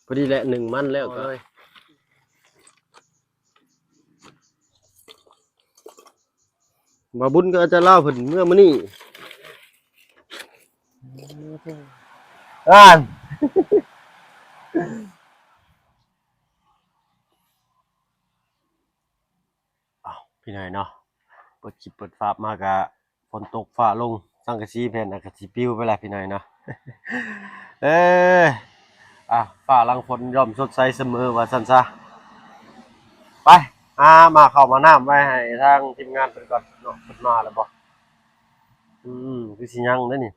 ພໍດີແຫຼະ ໜຶ້ງມັນແລ້ວກໍ ໂອ້ຍ ບ່າວບຸນກັບອາຈານລາວເພິ່ນເມືອມື້ນີ້ ອ່ານ ອ້າວ ພີ່ນ້ອງເນາະ ເປີດຄລິບເປີດພາບມາກະຝົນຕົກຟ້າລົງ ສັງກະສີແຜ່ນ ອາ ກະຊິປິວໄປແລ້ວ ພີ່ນ້ອງເນາະ ເອີ ອ່າ ຟ້າຫຼັງຝົນຍ່ອມສົດໃສສະເໝີວ່າຊັ້ນຊະ ໄປ ຫາມາເຂົ້າມານ້ຳໄວ້ໃຫ້ທາງທີມງານເພິ່ນກ່ອນເນາະ ເພິ່ນມາແລ້ວບໍ່? ອືມ ຄືຊິຍັງເດ້ນີ້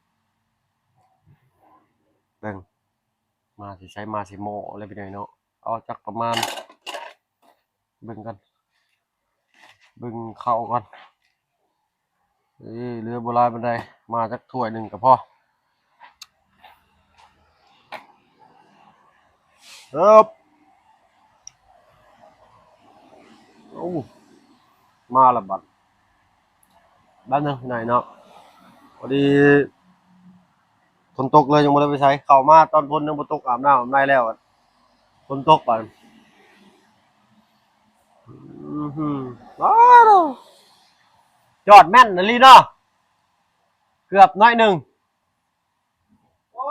ເບິ່ງ ມາຊິໃສ ມາຊິໝໍ້ແລ້ວ ພີ່ນ້ອງເນາະ ເອົາຈັກປະມານ ເບິ່ງກ່ອນ ເບິ່ງເຂົ້າກ່ອນ ເອີ ເຫຼືອບໍ່ຫຼາຍປານໃດ ມາຈັກຖ້ວຍໜຶ່ງກໍພໍ ເອີບ ໂອ້ ມາລະບັດ ບາດໜຶ່ງ ພີ່ນ້ອງເນາະ ພໍດີຝົນຕົກເລີຍ ຍັງບໍ່ໄດ້ໄປໃສ ເຂົ້າມາຕອນຝົນຍັງບໍ່ຕົກ ອາບນ້ຳອາບໃນແລ້ວ ຝົນຕົກບາດ ອືມ ວ້າວ ຈອດແມ່ນອີ່ຫຼີເນາະ ເກືອບໜ້ອຍໜຶ່ງ ໂອ້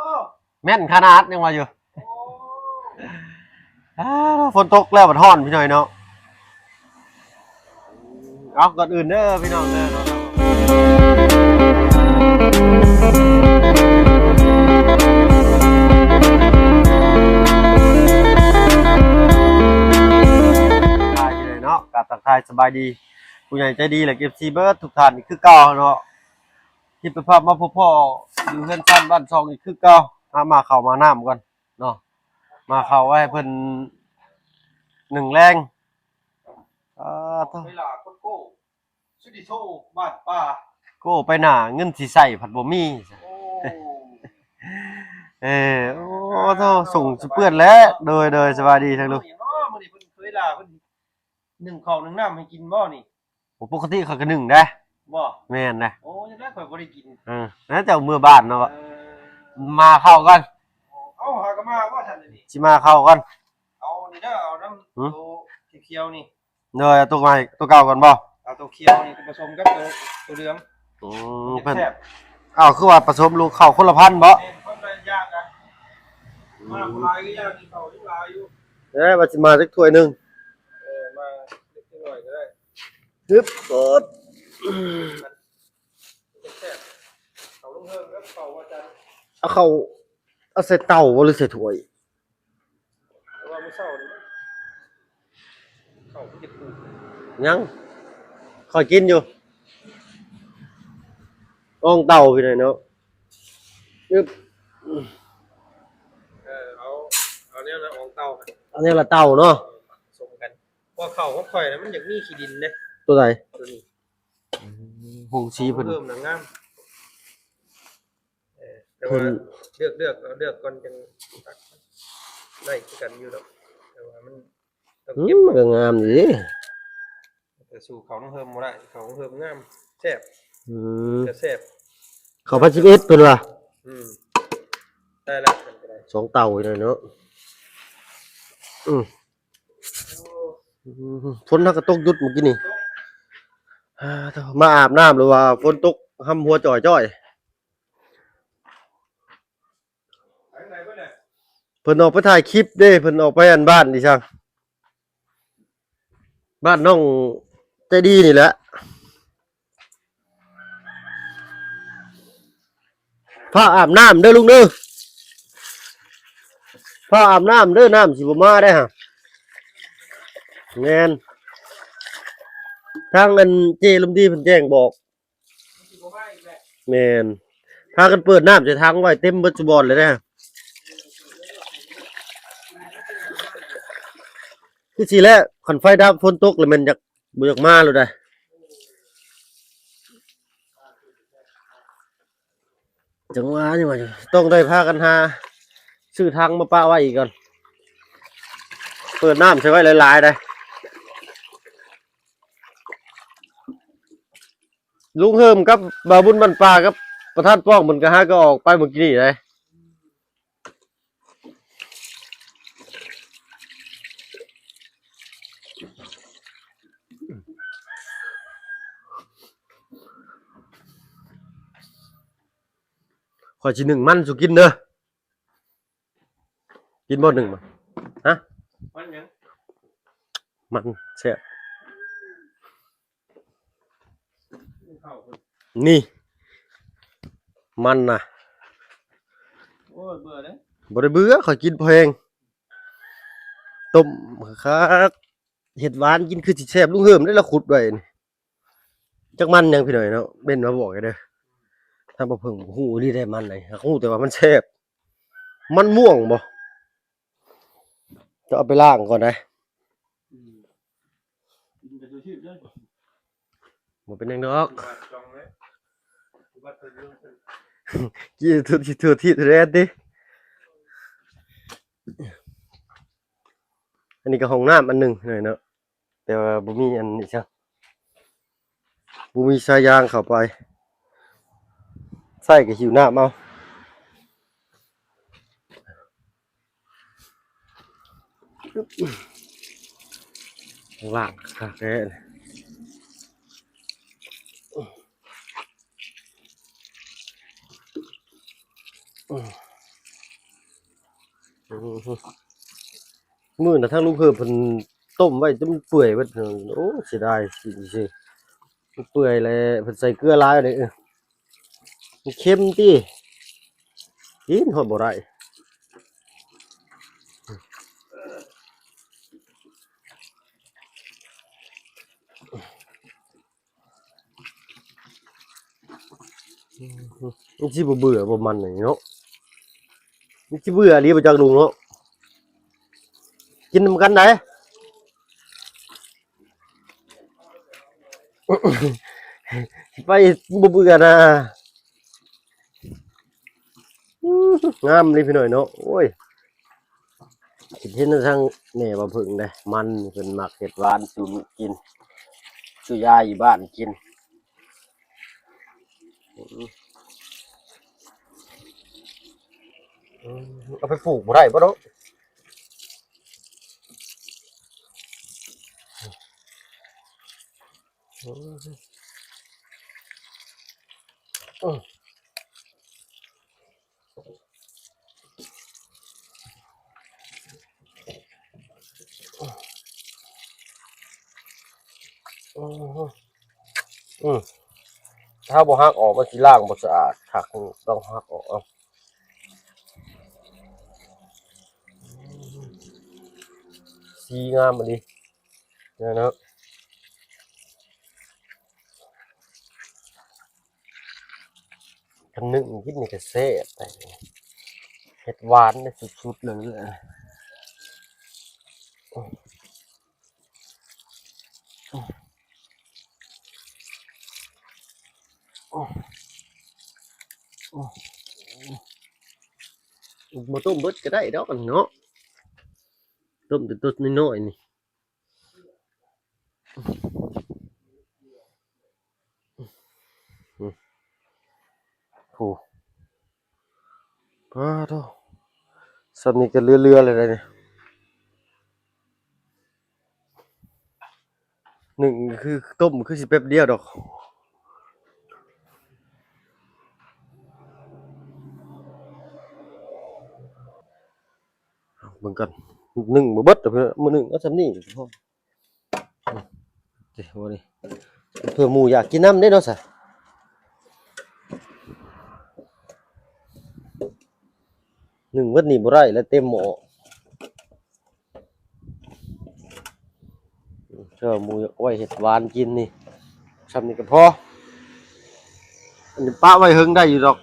ແມ່ນຂະໜາດ ຍັງວ່າຢູ່ ໂອ້ ອ້າວ ຝົນຕົກແລ້ວບັດຮ້ອນ ພີ່ນ້ອງເນາະ ເອົາ ກ່ອນອື່ນເດີພີ່ນ້ອງເດີ ເນາະ ກາບທັກທາຍສະບາຍດີ ຜູ້ໃຫຍ່ໃຈດີ ແລະ ເອັຟຊີ ເບິດທຸກທ່ານອີກຄືເກົ່າເນາະ ຄລິບເປັນພາບມາພົບພໍ້ຢູ່ເຮືອນຊານບ້ານຊ່ອງອີກຄືເກົ່າ ຫາມາເຂົ້າມານ້ຳກ່ອນເນາະ ມາເຂົ້າໄວ້ໃຫ້ເພິ່ນໜຶ້ງແລງ ອາ ເວລາຄົນໂກ້ ສຸດທີ່ໂຊບ້ານປ່າ ໂກ້ໄປໜ້າ ເງິນຊິໃຊ້ພັດບໍ່ມີ ໂອ້ ເອີ ໂອ້ ໂທ້ ສົ່ງຊິເປື້ອນແຫຼະ ໂດຍ ໂດຍ ສະບາຍດີທາງລູກ ມື້ນີ້ເພິ່ນເຄີຍລາເພິ່ນ ໜຶ້ງເຂົ້າໜຶ້ງນ້ຳໃຫ້ກິນບໍ່ນີ້? ໂອ້ ປົກກະຕິຂ້ອຍກໍໜຶ້ງເດ້ ບໍ່? ແມ່ນນະ ໂອ້ ຈັ່ງໃດຂ້ອຍບໍ່ໄດ້ກິນ ເອີ ແລ້ວເຈົ້າເມືອບ້ານເນາະ ເອີ ມາເຂົ້າກ່ອນ ເອົາ ຫາກໍມາບໍ່ທັນນີ້ ຊິມາເຂົ້າກ່ອນ ເອົານີ້ເດີ ເອົານຳ ຫື ໂຕຂຽວໆນີ້ ໂດຍ ເອົາໂຕໃໝ່ ໂຕເກົ່າກ່ອນບໍ່? ເອົາໂຕຂຽວນີ້ໄປປະສົມກັບໂຕ ໂຕເຫຼືອງ ອືມ ມັນຈະແຊບ ອ້າວ ຄືວ່າປະສົມລູກເຂົ້າຄົນລະພັນບໍ່? ແມ່ນ ຄົນລະຢ່າງນະ ມາຜູ້ຫຼາຍກໍຢ່າງ ກິນເຂົ້າຍັງຫຼາຍຢູ່ ເອີ ວ່າຊິມາຈັກຖ້ວຍໜຶ່ງ ເອີ ມາເລັກນ້ອຍກໍໄດ້ ຕຶບ ໂອດ ແຊບໆ ເຂົ້າລົງເຮີງກັບເຂົ້າວ່າຈັ່ງ ເອົາເຂົ້າ ເອົາໃສ່ເຕົາບໍ່ ຫຼືໃສ່ຖ້ວຍ? ແຕ່ວ່າມື້ເຊົ້ານີ້ເຂົ້າມັນຈະປູກ ຍັງ ຂ້ອຍກິນຢູ່ ອ່ອງເຕົາພີ່ນ້ອງເນາະ ອຶບ ເອີ ເອົາ ເອົາແນວລະອ່ອງເຕົາ ເອົາແນວລະເຕົາເນາະ ເອີ ປະສົມກັນ ເພາະເຂົ້າຂອງຂ້ອຍນະ ມັນຢາກມີຂີ້ດິນເດ້ ຕົວໃດ? ຕົວນີ້ ອືມ ໂຮງສີເພິ່ນ ເພີ່ມນະງາມ ເອີ ແຕ່ວ່າເລືອກ ເລືອກ ເລືອກກ່ອນຈັ່ງຕັກ ໄດ້ຄືກັນຢູ່ດອກ ແຕ່ວ່າມັນຕ້ອງ ອືມ ເກັບ ມັນກໍງາມຢູ່ເດ້ ແຕ່ສູ້ເຂົ້ານ້ອງເຮີມບໍ່ໄດ້ ເຂົ້ານ້ອງເຮີມງາມ ແຊບ ອືມ ຈະແຊບ ເຂົ້າພັນສິບເອັດເພິ່ນວ່າ ອືມ ໄດ້ລະ ມັນກໍໄດ້ ສອງເຕົານີ້ເນາະ ອືມ ອືມ ຝົນຫາກະຕົກຢຸດມື້ກີ້ນີ້ ອາ ມາອາບນ້ຳ ຫຼືວ່າຝົນຕົກ ຫຳຫົວຈ່ອຍໆ ເພິ່ນອອກໄປຖ່າຍຄລິບເດ້ ເພິ່ນອອກໄປອັນບ້ານອີ່ສັງ ບ້ານນ້ອງໃຈດີນີ້ແຫຼະ ຟ້າວອາບນ້ຳເດີລຸງເດີ ຟ້າວອາບນ້ຳເດີ ນ້ຳຊິບໍ່ມາໄດ໋ຫະ ແມ່ນ ທາງອັນເຈລົມດີເພິ່ນແຈ້ງບອກ ມັນຊິບໍ່ມາອີກແຫຼະ ແມ່ນ ພາກັນເປີດນ້ຳໃສ່ຖັງໄວ້ເຕັມເບິດສູ່ບ່ອນເລີຍເດ້ ຄືຊິແລ້ວ ຄັນໄຟດັບຝົນຕົກແລ້ວແມ່ນຢາກ ບໍ່ຢາກມາໂລດໃດ ຈັ່ງວ່າ ຈັ່ງວ່າ ຕ້ອງໄດ້ພາກັນຫາຊື້ຖັງມາປະໄວ້ອີກກ່ອນ ເປີດນ້ຳໃສ່ໄວ້ຫຼາຍໆໃດ ລຸງເຮີມກັບບ່າວບຸນບ້ານປ່າກັບປະທານປ້ອງເພິ່ນກໍຫາກໍອອກໄປມື້ກີ້ນີ້ໃດ ອືມ ເອີ ຂ້ອຍຊິໜຶ້ງມັນສູ່ກິນເດີ. ກິນບໍ່ໜຶ້ງມັນ? ຮະ? ມັນຫຍັງ? ມັນແຊບ. ນີ້ ມັນນະ. ໂອ້ຍ ເບື່ອເດ້. ບໍ່ໄດ້ເບື່ອ ຂ້ອຍກິນພໍແຮງ. ຕົ້ມຄັກໆ ເຮັດຫວານກິນຄືຊິແຊບ. ລຸງເຮີມໄດ້ລະຂຸດໄວ້ນີ້. ຈັກມັນຫຍັງພີ່ນ້ອງເນາະ ເມັນມາບອກໃຫ້ເດີ. ທາງບໍ່ເພິ່ງຮູ້ອີ່ຫຼີໄດ໋ມັນໃດ ຫາກຮູ້ແຕ່ວ່າມັນແຊບ. ມັນມ່ວງບໍ່? ຈະເອົາໄປລ້າງກ່ອນໄດ໋. ອືມ ກິນໄປຊື່ໆເດີ. ບໍ່ເປັນຫຍັງດອກ. ກິນທົ່ວທິດທົ່ວແດນຕິ. ອັນນີ້ກໍຫ້ອງນ້ຳອັນໜຶ່ງເນາະ. ແຕ່ວ່າບໍ່ມີອັນນີ້ຊະ ບໍ່ມີສາຍຢາງເຂົ້າໄປ ໃຊ້ກໍຫິ້ວນ້ຳເອົາ. ລ້າງຄັກແທ້. ມື້ນະ ທາງລຸງເພີ່ມເພິ່ນຕົ້ມໄວ້ຈົນເປື່ອຍເບິດ. ໂອ້ ເສຍດາຍຊິ ມັນເປື່ອຍແລ້ວ ເພິ່ນໃສ່ເກືອຫຼາຍເດ້. ເອີ ມັນເຄັມຕິ ກິນຮອດບໍ່ໄດ້. ມັນຊິບໍ່ເບື່ອບໍ່ມັນນີ້ເນາະ. ມັນຊິເບື່ອອີ່ຫຼີບໍ່ຈັກລຸງເນາະ. ກິນນຳກັນໄດ໋ ໄປ ບໍ່ເບື່ອນະ. ອືມ ງາມເລີຍພີ່ນ້ອງເນາະ. ໂອ້ຍ ຄິດເຫັນທາງແມ່ວ່າເພິ່ງເດ້ ມັນເພິ່ນມັກເຮັດຫວານສູ່ລູກກິນ ສູ່ຍາຍຢູ່ບ້ານກິນ. ອືມ ເອົາໄປປູກບໍ່ໄດ້ບໍ່ເນາະ. ອືມ ອືມ ຖ້າບໍ່ຫັກອອກ ມັນຊິລ້າງບໍ່ສະອາດຄັກ. ຕ້ອງຫັກອອກເອົາ. ສີງາມອີ່ຫຼີເນາະ. ຄັນໜຶ້ງກິນນີ້ກໍແຊບ ເຮັດຫວານໄດ້ສຸດໆເລີຍ. ບໍ່ຕົ້ມເບິດກໍໄດ້ດອກເນາະ ຕົ້ມແຕ່ຕົວນ້ອຍໆນີ້. ໂອ້ ປາໂທ້ ສ່ຳນີ້ກໍເຫຼືອໆແລ້ວເດ້ນີ້. ໜຶ້ງຄືຕົ້ມຄືຊິແປັບດຽວດອກ. ເບິ່ງກ່ອນ ໜຶ້ງບໍ່ເບິດ ມື້ໜຶ້ງເອົາສ່ຳນີ້ພໍ. ເອີ ບໍ່ນີ້ ເພື່ອໝູຢາກກິນນຳເດ້ເນາະຊະ. ໜຶ້ງເບິດນີ້ບໍ່ໄດ້ແລ້ວ ເຕັມໝໍ້. ເພື່ອໝູຢາກໄວ້ເຮັດຫວານກິນນີ້ ສ່ຳນີ້ກໍພໍ. ອັນນີ້ປະໄວ້ເຫິງໄດ້ຢູ່ດອກ.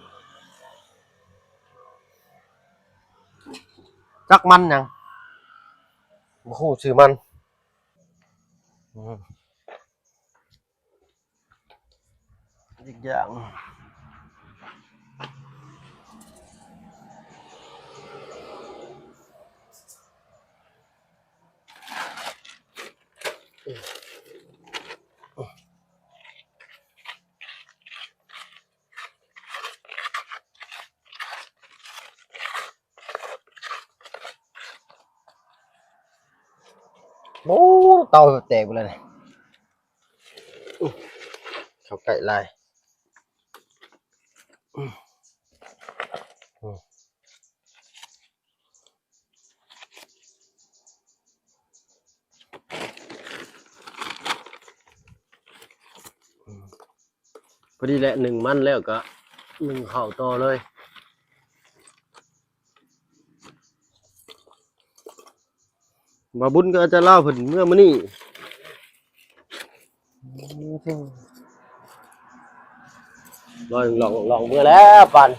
ຈັກມັນຫຍັງ ບໍ່ຮູ້ຊື່ມັນ. ອືມ ອີກຢ່າງ ໂອ້ ເຕົາແຕກເບິດແລ້ວນີ້. ເຂົ້າໃກ້ຫຼາຍ. ພໍດີແຫຼະ ໜຶ້ງມັນແລ້ວກະໜຶ້ງເຂົ້າຕໍ່ເລີຍ. ບ່າວບຸນກັບອາຈານລາວເພິ່ນເມືອມື້ນີ້ ລອງ ລອງ ລອງເມືອແລ້ວປານ.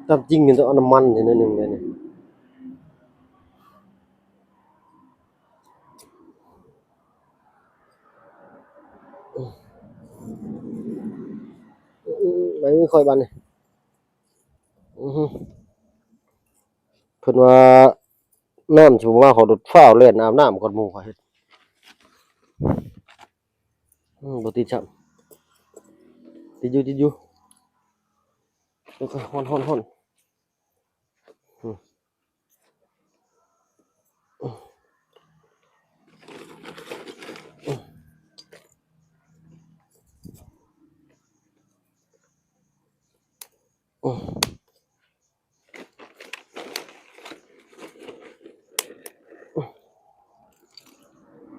ຕາມຈິງນີ້ຕ້ອງເອົານ້ຳມັນໃສ່ໜ້ອຍໜຶ່ງເດ້ນີ້. ໄປ ຄ່ອຍບາດນີ້. ອື ເພິ່ນວ່ານ້ຳຊິບໍ່ມາ ຂໍໂດດຟ້າວແລ່ນອາບນ້ຳກ່ອນໝູ່ຂ້ອຍເຮັດ. ອື ບໍ່ຕິດຊ້ຳ. ຕິດຢູ່ ຕິດຢູ່. ໂອ້ຍ ຮ້ອນ ຮ້ອນ ຮ້ອນ. ອື ອື ອ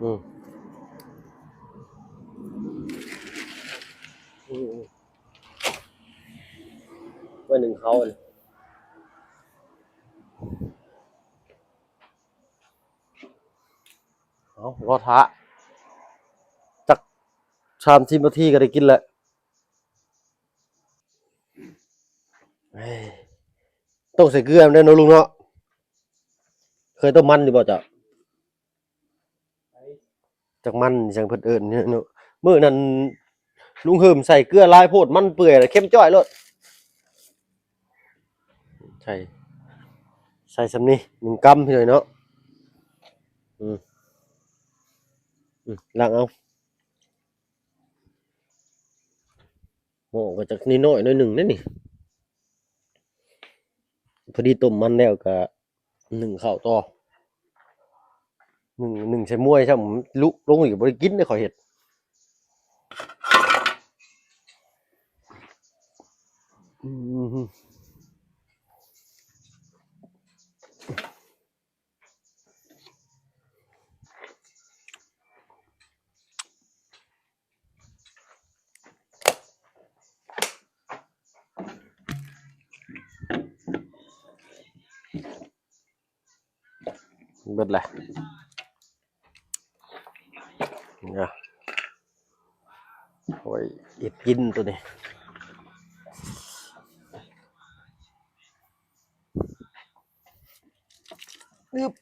ື ອື ອື ໄວ້ໜຶ້ງເຂົ້າ. ເອົາ ລໍຖ້າຈັກສາມສິບນາທີກໍໄດ້ກິນແລ້ວ. ເອີຍ ຕ້ອງໃສ່ເກືອນຳເດ້ເນາະລຸງເນາະ. ເຄີຍຕົ້ມມັນຢູ່ບໍ່ເຈົ້າ? ຈັກມັນຫຍັງເພິ່ນເອີ້ນເນາະ. ມື້ນັ້ນລຸງເຮີມໃສ່ເກືອຫຼາຍໂພດ ມັນເປື່ອຍແລ້ວເຄັມຈ້ອຍໂລດ. ໃສ່ ໃສ່ສ່ຳນີ້ ໜຶ່ງກຳພີ່ນ້ອງເນາະ. ອື ອື ລ້າງເອົາ. ໝໍ້ກໍຈັກນ້ອຍໆໜ້ອຍໜຶ່ງເດ້ນີ້. ພໍດີຕົ້ມມັນແລ້ວກໍໜຶ້ງເຂົ້າຕໍ່. ໜຶ້ງ ໜຶ້ງໃສ່ມວຍຊ້ຳ ລຸ ລົງນີ້ກໍບໍ່ໄດ້ກິນເດ້ ຂ້ອຍເຮັດ. ອືມ. ເບິດແລ້ວ ເອົາໄວ້ເຮັດກິນໂຕນີ້. ອຶບ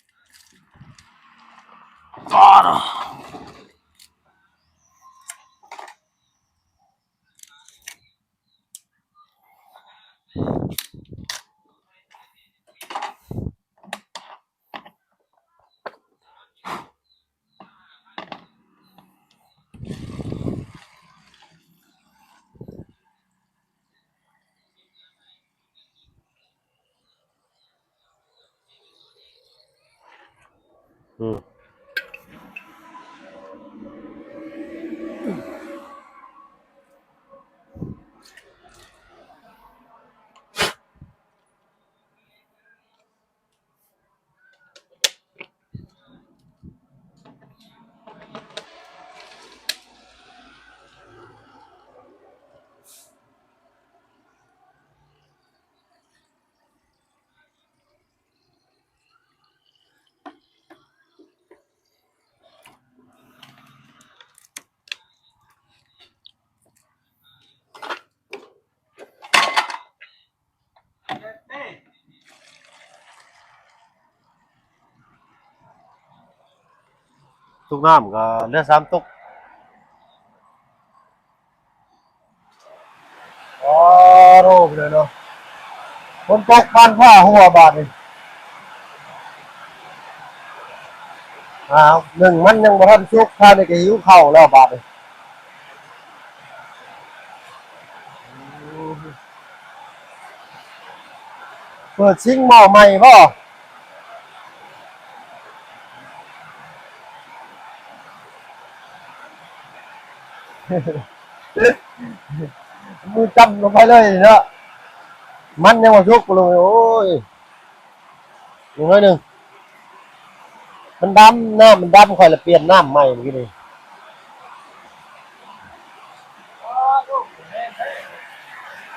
ອືມ. ຕົກນ້ຳກໍເຫຼືອສາມຕົກ. ອໍ ໂທ້ ພີ່ນ້ອງເນາະ ຝົນຕົກ ຟ້າຜ່າຫົວບາດນີ້. ອ້າວ ໜຶ້ງມັນຍັງບໍ່ທັນສຸກ ຄາວນີ້ກໍຫິວເຂົ້າແລ້ວບາດນີ້. ເປີດຊິງໝໍ້ໃໝ່ບໍ່? ມືຈ້ຳລົງໄປເລີຍເນາະ. ມັນຍັງບໍ່ສຸກ ໂອ້ຍ ອີກໜ້ອຍໜຶ່ງ. ມັນດຳ ນ້ຳມັນດຳ ຂ້ອຍລະປ່ຽນນ້ຳໃໝ່ມື້ກີ້ນີ້.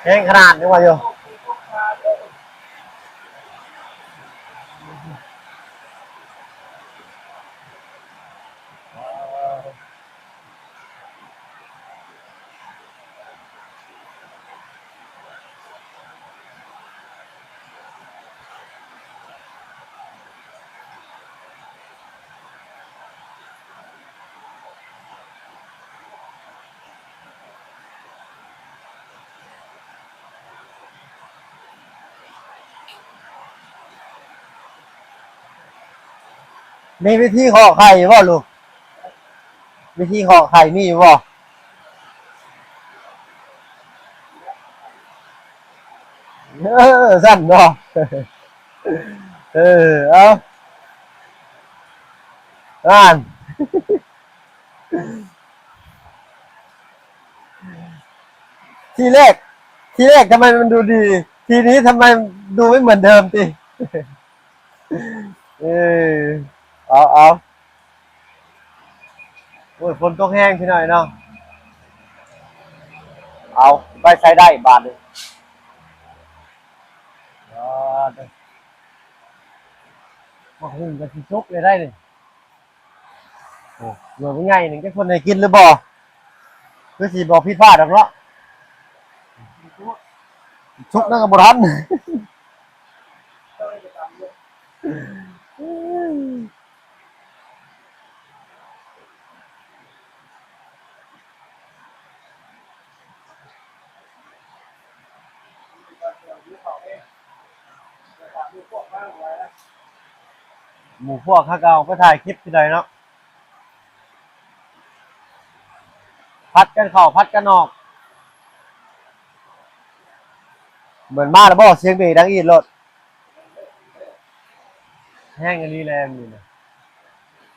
ແຮງຂະໜາດ ຍັງວ່າຢູ່. ມີວິທີເຄາະໄຂ່ຢູ່ບໍ່ລູກ? ວິທີເຄາະໄຂ່ມີຢູ່ບໍ່? ເອີ ຊັ້ນເນາະ. ເອີ ເອົາ ນັ້ນ ທີແລກ ທີແລກທຳໄມມັນດູດີ ທີນີ້ທຳໄມດູໄມ່ເໝືອນເດີມຕິ? ເອີ ເອົາ ເອົາ ໂອ້ຍ ຝົນຕົກແຮງພີ່ນ້ອງເນາະ. ເອົາ ໄປໃສໄດ້ບາດນີ້. ເອີ ໝາກຫຸ່ງກໍຊິສຸກແລ້ວໄດ໋ນີ້. ໂອ້ ໜ່ວຍບັກໃຫຍ່ໜຶ່ງ ຈັກເພິ່ນໃຫ້ກິນຫຼືບໍ່? ຄືຊິບໍ່ຜິດພາດດອກເນາະ. ສຸກແລ້ວກໍບໍ່ທັນ. ໝູ່ພວກເຮົາກໍອອກໄປຖ່າຍຄລິບທີ່ໃດເນາະ. ຜັດກັນເຂົ້າ ຜັດກັນອອກ. ເໝືອນມາແລ້ວບໍ່? ສຽງເບດັງອີດໂລດ. ແຮງອີ່ຫຼີແຫຼະມື້ນີ້ນະ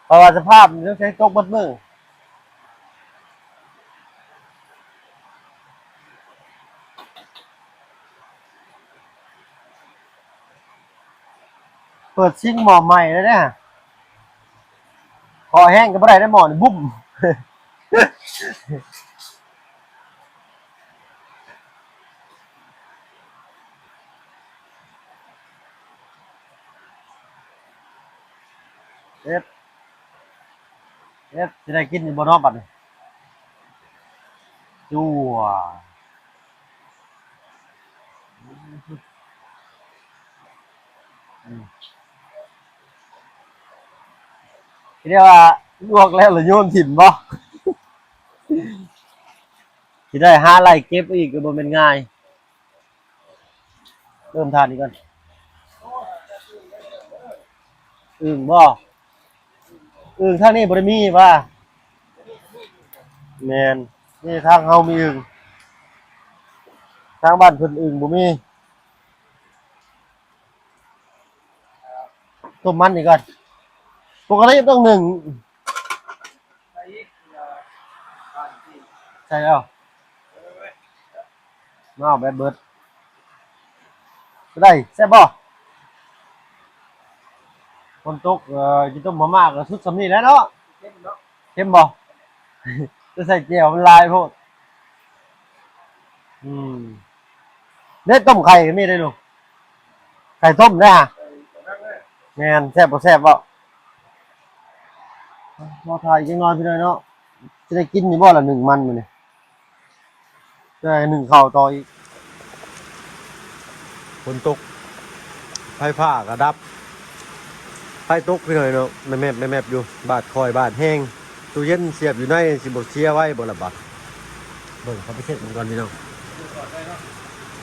ເພາະວ່າສະພາບມັນຕ້ອງໃຊ້ຕົກເບິດມື້. ເປີດຊິງໝໍ້ໃໝ່ແລ້ວເດ້. ເຄາະແຮງກໍບໍ່ໄດ້ເດ້ໝໍ້ນີ້ ບຸ້ມ. ເຮັດ ເຮັດ ຊິໄດ້ກິນຢູ່ບໍ່ເນາະບັດນີ້? ຈົວ ອືມ ທີ່ເອີ້ນວ່າລວກແລ້ວລະໂຍນຖິ້ມບໍ່? ຊິໄດ້ຫາໄລ່ເກັບອີກກໍບໍ່ແມ່ນງ່າຍ. ເລີ່ມທານອີກກ່ອນ. ອຶ່ງບໍ່? ອຶ່ງທາງນີ້ບໍ່ໄດ້ມີຫວາ? ແມ່ນ ນີ້ທາງເຮົາມີອຶ່ງ ທາງບ້ານເພິ່ນອຶ່ງບໍ່ມີ. ຕົ້ມມັນນີ້ກ່ອນ ປົກກະຕິຕ້ອງໜຶ້ງ ໃສ່ແລ້ວ ມາເອົາແບບເບີດ ໄດ້ ແຊບບໍ່? ຝົນຕົກ ເອີ ກິນຕົ້ມມາມ່າກໍສຸດສ່ຳນີ້ແຫຼະເນາະ. ເຄັມບໍ່? ຈະໃສ່ແຈ່ວມັນຫຼາຍໂພດ. ອືມ ເດ້ ຕົ້ມໄຂ່ກໍມີເດ້ລູກ ໄຂ່ຕົ້ມເດ້. ແມ່ນ ແຊບບໍ່ແຊບເວົ້າ. ລໍຖ້າອີກຈັກໜ້ອຍພີ່ນ້ອງເນາະ ຊິໄດ້ກິນຢູ່ບໍ່ລະ ໜຶ້ງມັນມື້ນີ້ ຈະໄດ້ໜຶ້ງເຂົ້າຕໍ່ອີກ. ຝົນຕົກ ໄຟຟ້າກໍດັບ ໄຟຕົກພີ່ນ້ອງເນາະ ແມບໆ ແມບໆ ຢູ່ ບາດຄ່ອຍບາດແຮງ. ຕູ້ເຢັນສຽບຢູ່ໃນ ຊິບໍ່ເສຍໄວບໍ່ລະບາດ? ເບິ່ງ ເຂົ້າໄປເຊັກເບິ່ງກ່ອນພີ່ນ້ອງ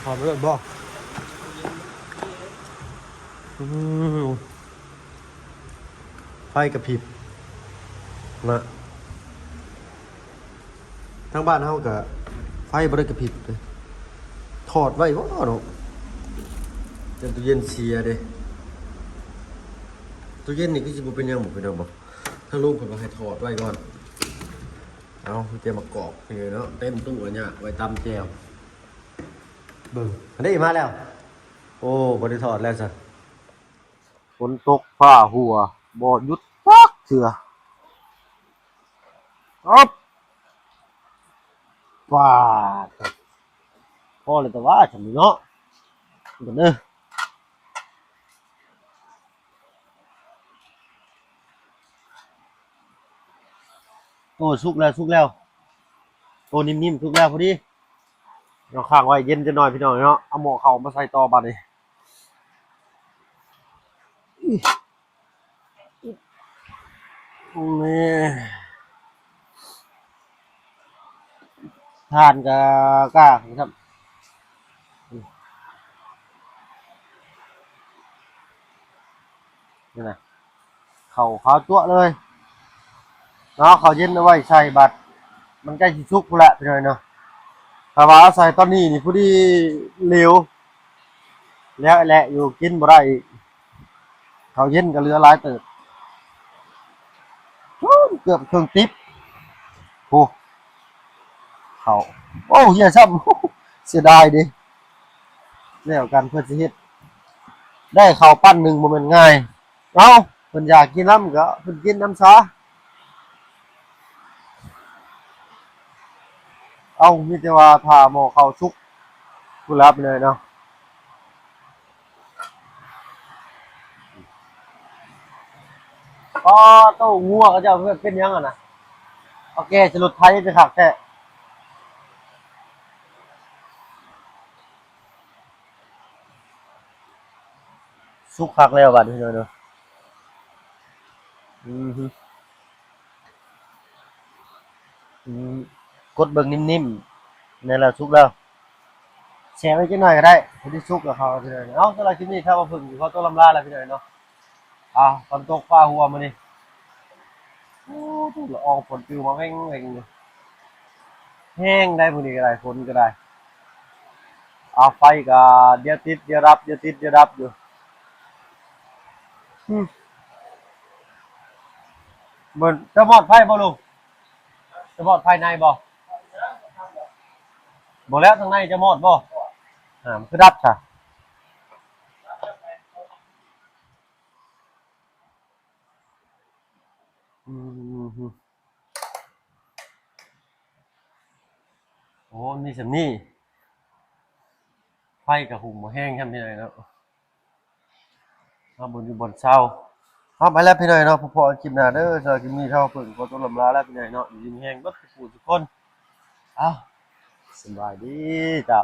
ເຂົ້າໄປເບິ່ງບໍ່? ອືມ ໄຟກະພິບ ນະ ທາງບ້ານເຮົາກະໄຟບໍ່ໄດ້ກະພິບເດ້ ຖອດໄວ້ບໍ່ເນາະ ຢ້ານຕູ້ເຢັນເສຍເດ້. ຕູ້ເຢັນນີ້ຄືຊິບໍ່ເປັນຫຍັງບໍ່ ພີ່ນ້ອງບໍ່? ທາງລຸງເພິ່ນວ່າໃຫ້ຖອດໄວ້ກ່ອນ. ເອົາ ມີແຕ່ໝາກກອກນີ້ເນາະ ເຕັມຕູ້ ອັນຍາກໄວ້ຕຳແຈ່ວ. ເບິ່ງ ອັນນີ້ມາແລ້ວ. ໂອ້ ບໍ່ໄດ້ຖອດແລ້ວຊັ້ນ. ຝົນຕົກຟ້າຮົ່ວ ບໍ່ຢຸດຈັກເທື່ອ. ອອບ ປາດ ພໍແລ້ວແຕ່ວ່າ ຊ່ຳນີ້ເນາະ ເບິ່ງເດີ. ໂອ້ ສຸກແລ້ວ ສຸກແລ້ວ ໂອ້ ນິ້ມໆ ສຸກແລ້ວພໍດີ. ເອົາຄ້າງໄວ້ເຢັນຈັກໜ້ອຍ ພີ່ນ້ອງເນາະ. ເອົາໝໍ້ເຂົ້າມາໃສ່ຕໍ່ບາດນີ້. ນີ້ ຖ່ານກະກ້າ ນີ້ນະ ເຂົ້າຂາວຈັ້ວເລີຍເນາະ. ເຂົ້າເຢັນເອົາໄວ້ໃສ່ ບາດມັນໃກ້ຊິສຸກພຸ້ນແຫຼະ ພີ່ນ້ອງເນາະ. ຖ້າວ່າເອົາໃສ່ຕອນນີ້ນີ້ ພໍດີເຫຼວ ແລ້ວແຫຼະຢູ່ ກິນບໍ່ໄດ້ອີກ. ເຂົ້າເຢັນກໍເຫຼືອຫຼາຍເຕີບ ເກືອບເຄິ່ງຕິບ. ໂອ້ ເຂົ້າ ໂອ້ ເຫຍຊ້ຳ ເສຍດາຍເດ້. ແລ້ວກັນ ເພື່ອຊິເຮັດໄດ້ເຂົ້າປັ້ນໜຶ່ງບໍ່ແມ່ນງ່າຍ. ເອົ້າ ເພິ່ນຢາກກິນນຳກໍເພິ່ນກິນນຳຊະ. ເອົ້າ ມີແຕ່ວ່າຖ້າໝໍ້ເຂົ້າສຸກພຸ້ນແຫຼະ ພີ່ນ້ອງເນາະ. ອໍ ໂຕ ງົວເຂົາເຈົ້າເປັນຫຍັງຫັ້ນນະ ເອົາແກ່ໃສ່ລົດໄຖໄປຄັກແທ້. ສຸກຄັກແລ້ວບາດນີ້ເນາະ. ອືມ ອືມ ກົດເບິ່ງນິ້ມໆ ແມ່ນແລ້ວ ສຸກແລ້ວ. ແຊ່ໄວ້ຈັກໜ້ອຍກໍໄດ້ ພໍດີສຸກແລ້ວເຂົ້າ. ເອົາ ສຳລັບຄລິບນີ້ ຖ້າວ່າເພິ່ນ ຂໍຕົວລຳລາແລ້ວ ພີ່ນ້ອງເນາະ. ອ່າ ຝົນຕົກຟ້າຮົ່ວມື້ນີ້ ໂອ້ ລະອອງຝົນປິວມາແວ່ງໆ ແຮງໄດ໋ມື້ນີ້ກໍໄດ້ ຝົນກໍໄດ້. ອ່າ ໄຟກໍດຽວຕິດດຽວດັບ ດຽວຕິດດຽວດັບຢູ່. ອືມ ເບິ່ງ ຈະມອດໄຟບໍ່ລຸງ? ຈະມອດໄຟໃນບໍ່? ບໍ່ແລ້ວ ທາງໃນຈະມອດບໍ່? ອ່າ ມັນຄືດັບຊະ. ອືມ ໂອ້ ມີສ່ຳນີ້ ໄຟກໍຫຸ້ມບໍ່ແຮງຊ່ຳໃດເນາະ. ເຮົາບໍ່ຢູ່ບ່ອນເຊົາ. ເອົາ ໄປແລ້ວພີ່ນ້ອງເນາະ ພໍ້ກັນຄລິບໜ້າເດີ. ສຳລັບຄລິບນີ້ ເຮົາເພິ່ນຂໍຕົວລຳລາແລ້ວພີ່ນ້ອງເນາະ. ຢູ່ດີມີແຮງເບິດທຸກຜູ້ທຸກຄົນ. ເອົ້າ ສະບາຍດີເຈົ້າ.